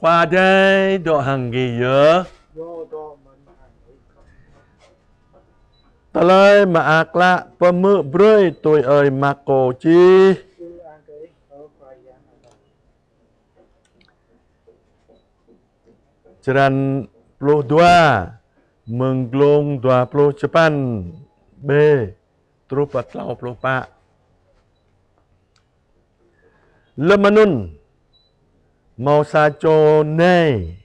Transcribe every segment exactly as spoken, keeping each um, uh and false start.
Khua Adai dŏ hăng gih yơh. Tơlơi Mơak Klă pơhmư̆ brơi tui ơi Markô čih. Črăn pluh dua, mơ̆ng glông dua pluh čơpăn B truh pơ klâo pluh pă. Lơ̆m anŭn, hmâo sa čô nai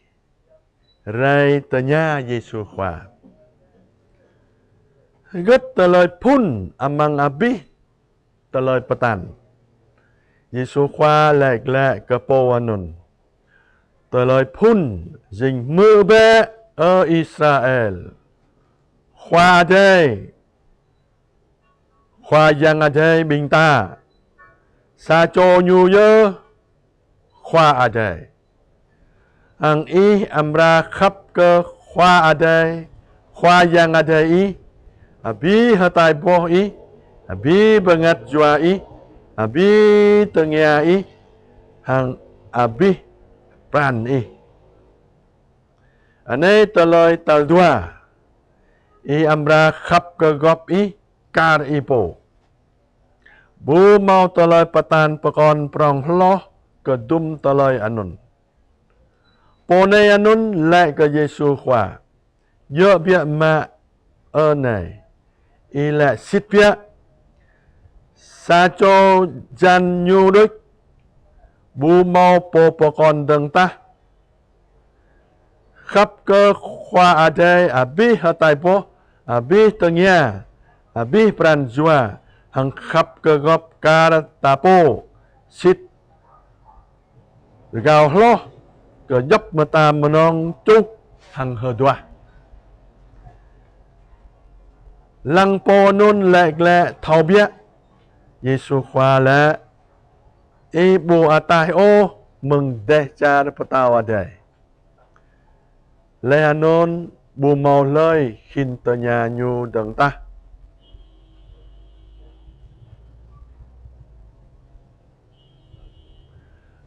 rai tơña Yêsu Khua: Hơget tơlơi phŭn amăng abih tơlơi pơtăn? Yêsu Khua laĭ glaĭ kơ pô anŭn: Tơlơi phŭn jing: Hmư̆ bĕ, ơ Israel, Khua Adai, Khua Yang Adai ƀing ta, sa čô Ñu yơh Khua Adai. Hăng ih amra khăp kơ Khua Adai, Khua Yang Adai ih, abih hơtai boh ih, abih bơngăt jua ih, abih tơngia ih, hăng abih pran ih. Anai tơlơi tal dua: Ih amra khăp kơ gŏp ih kar ih pô. Ƀu hmâo tơlơi pơtăn pơkŏn prŏng hloh kơdŭm tơlơi anŭn. Pô nai anŭn laĭ kơ Yêsu Khua: Djơ̆ biă mă, ơ nai, ih laĭ sĭt biă. Sa čô jăn ñu đôč, ƀu hmâo pô pơkŏn dơ̆ng tah: Khăp kơ Khua Adai abih hơtai boh, abih tơngia, abih pran jua, hăng khăp kơ gŏp kar ta pô sĭt rơgao hloh kơ djŏp mơta mơnơ̆ng čuh hăng hơduah. Lăng pô anŭn laĭ glaĭ thâo biă, Yêsu Khua laĭ: Ih ƀu ataih ôh mơ̆ng dêh čar Pơtao Adai. Laih anŭn ƀu hmâo hlơi khĭn tơña Ñu dơ̆ng tah.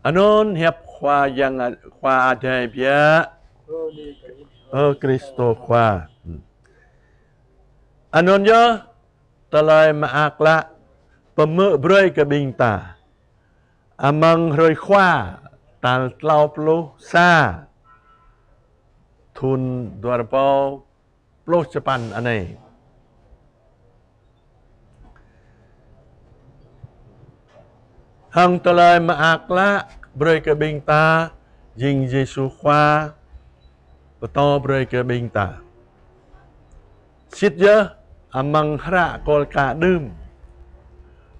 Anŭn hiăp Khua Yang A-, Khua Adai biă. Ơ Krist Khua. Anŭn yơh tơlơi mơak klă pơhmư̆ brơi kơ ƀing ta amăng hrơi Khua tal klâo pluh sa thŭn dua rơbâo pluh čơpăn anai. Hăng tơlơi mơak klă brơi kơ ƀing ta jing Yêsu Khua pơtô brơi kơ ƀing ta. Sĭt yơh amăng hră Kôl Ka đưm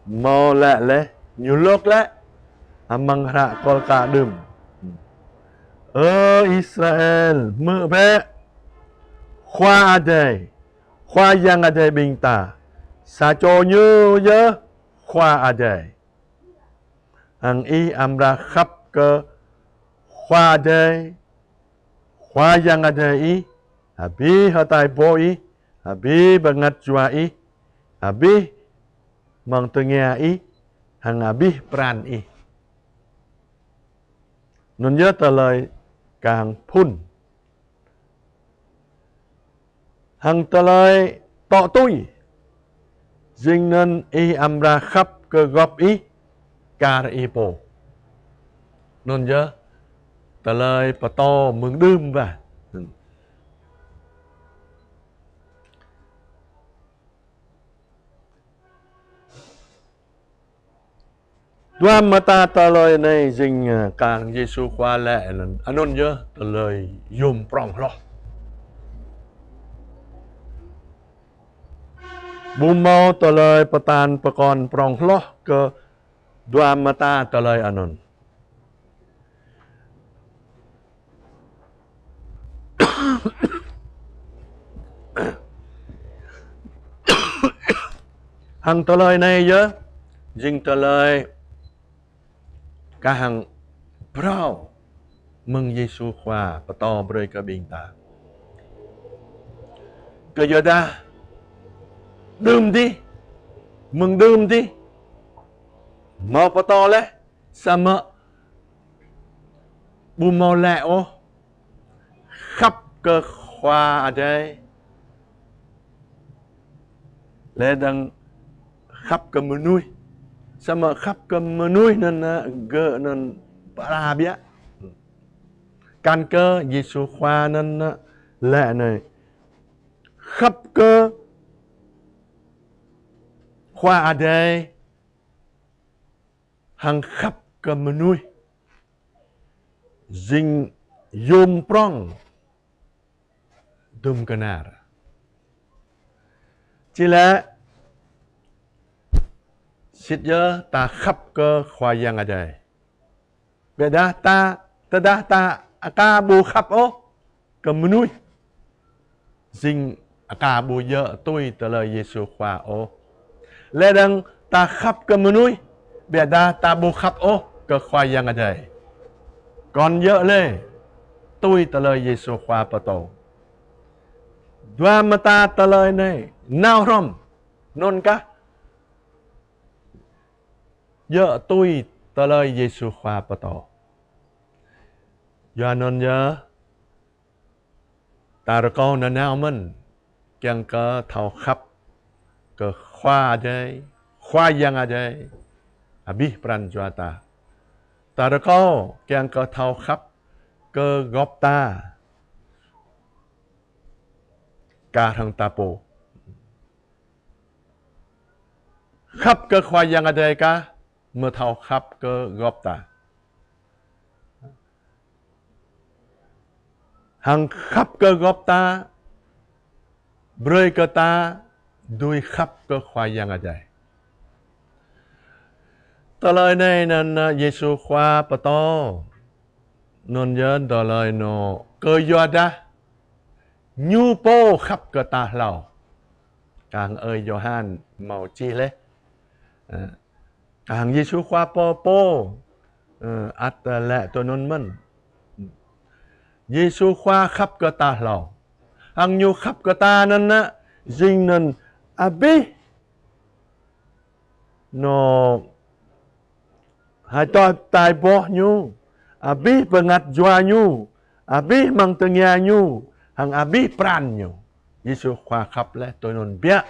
hmâo laĭ laih, ñu lŏk laih amăng hră Kôl Ka đưm: Ơ Israel, hmư̆ bĕ, Khua Adai, Khua Yang Adai ƀing ta, sa čô Ñu yơh Khua Adai. Hăng ih amra khăp kơ Khua Adai, Khua Yang Adai ih, abih hơtai boh ih, abih bơngăt jua ih, abih mơ̆ng tơngia ih, hăng abih pran ih. Anŭn yơh tơlơi kah hăng phŭn. Hăng tơlơi tŏ tui jing anŭn: Ih amra khăp kơ gŏp ih kar ih pô. Anŭn yơh tơlơi pơtô mơ̆ng đưm wa. Dua mơta tơlơi anai jing, ơ, kar Yêsu Khua laĭ anŭn, anŭn yơh tơlơi yôm prŏng hloh. Ƀu hmâo tơlơi pơtăn pơkŏn prŏng hloh kơ dua mơta tơlơi anŭn. Hăng tơlơi anai yơh jing tơlơi kah hăng phrâo mơ̆ng Yêsu Khua pơtô brơi kơ ƀing ta. Kơ yua dah đưm dih, mơ̆ng đưm dih hmâo pơtô laih, samơ̆ ƀu hmâo lĕ ôh khăp kơ Khua Adai, lĕ dăng khăp kơ mơnuih. Samơ̆ khăp kơ mơnuih anŭn, ơ, gơ̆ anŭn pơala biă. Kăn kơ Yêsu Khua anŭn, ơ, lĕ anai: Khăp kơ Khua Adai hăng khăp kơ mơnuih jing yôm prŏng dŭm kơnar. Či lĕ sĭt yơh ta khăp kơ Khua Yang Adai. Biă dah ta, tơdah ta aka ƀu khăp ôh kơ mơnuih, jing aka ƀu djơ̆ tui tơlơi Yêsu Khua ôh. Lĕ dăng ta khăp kơ mơnuih, biă dah ta ƀu khăp ôh kơ Khua Yang Adai, kŏn djơ̆ lĕ tui tơlơi Yêsu Khua pơtô. Dua mơta tơlơi anai nao hrŏm, anŭn kah djơ̆ tui tơlơi Yêsu Khua pơtô. Yua anŭn yơh, ta rơkâo nanao mơ̆n, kiăng kơ thâo khăp kơ Khua Adai, Khua Yang Adai abih pran jua ta. Ta rơkâo kiăng kơ thâo khăp kơ gŏp ta, kah hăng ta pô. Khăp kơ Khua Yang Adai kah mơ̆ thâo khăp kơ gŏp ta. Hăng khăp kơ gŏp ta, brơi kơ ta dưi khăp kơ Khua Yang Adai. Tơlơi anai anŭn, ơ, Yêsu Khua pơtô. Anŭn yơh tơlơi anŭn kơ yua dah ñu pô khăp kơ ta hlâo. Kah hăng ơi Yôhan hmâo čih lĕ. Ơ, kah hăng Yêsu Khua pô pô, ơ, ăt lĕ tui anŭn mơ̆n. Yêsu Khua khăp kơ ta hlâo. Hăng ñu khăp kơ ta anŭn, ơ, jing anŭn abih anŭn hơtai boh ñu, abih bơngăt jua ñu, abih amăng tơngia ñu, hăng abih pran ñu. Yêsu Khua khăp lĕ tui anŭn biă.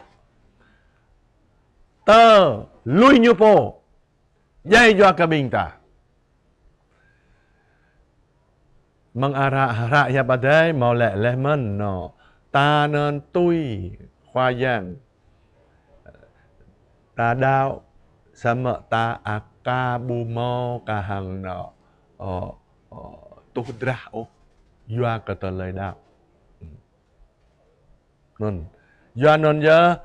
Tơ lui ñu pô djai yua kơ ƀing ta. Amăng hră, hră hiăp Adai hmâo lĕ laih mơ̆n anŭn: Ta anŭn tui Khua Yang, ta đaŏ, samơ̆ ta aka ƀu hmâo kah hăng anŭn, ơ, ơ, tuh drah ôh yua kơ tơlơi đaŏ. Anŭn. Yua anŭn yơh,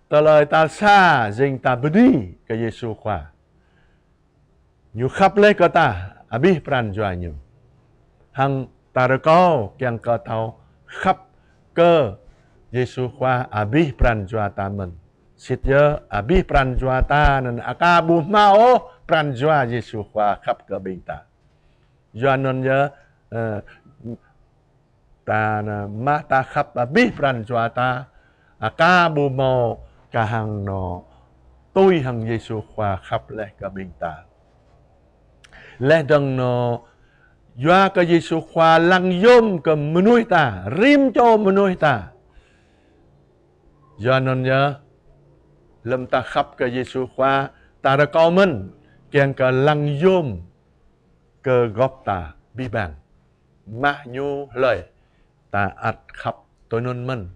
tơlơi tal sa jing ta bơni kơ Yêsu Khua. Ñu khăp laih kơ ta abih pran jua ñu. Hăng ta rơkâo kiăng kơ thâo khăp kơ Yêsu Khua abih pran jua ta mơ̆n. Sĭt yơh abih pran jua ta anŭn aka ƀu hmâo ôh pran jua Yêsu Khua khăp kơ ƀing ta. Yua anŭn yơh, ơ, ta anŭn mă ta khăp abih pran jua ta, aka ƀu hmâo kah hăng anŭn tui hăng Yêsu Khua khăp laih kơ ƀing ta. Laih dơ̆ng anŭn yua kơ Yêsu Khua lăng yôm kơ mơnuih ta, rĭm čô mơnuih ta. Yua anŭn yơh, lơ̆m ta khăp kơ Yêsu Khua, ta rơkâo mơ̆n kiăng kơ lăng yôm kơ gŏp ta abih bang. Mă ñu hlơi, ta ăt khăp tui anŭn mơ̆n.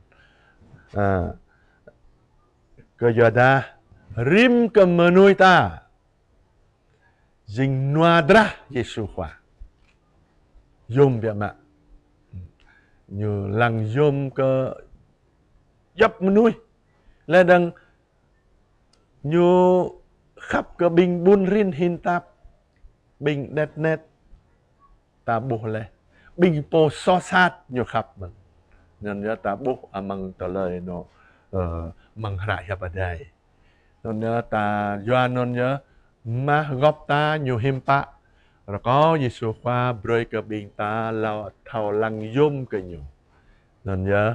Ơ, kơ yua dah rĭm kơ mơnuih ta jing nua drah Yêsu Khua. Yôm biă mă. Ñu lăng yôm kơ djŏp mơnuih. Laih dơ̆ng ñu khăp kơ ƀing ƀun rin hin tap, ƀing đet net, ta ƀuh laih. Ƀing pô soh sat ñu khăp mơ̆n. Anŭn yơh ta ƀuh amăng tơlơi anŭn, ơ, amăng hră hiăp Adai. Anŭn yơh ta, yua anŭn yơh, mă gŏp ta ñu hiư̆m pă, rơkâo Yêsu Khua brơi kơ ƀing ta lăng thâo lăng yôm kơ ñu. Anŭn yơh,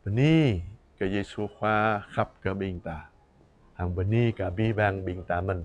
bơni kơ Yêsu Khua khăp kơ ƀing ta. Hăng bơni kơ abih bang ƀing ta mơ̆n.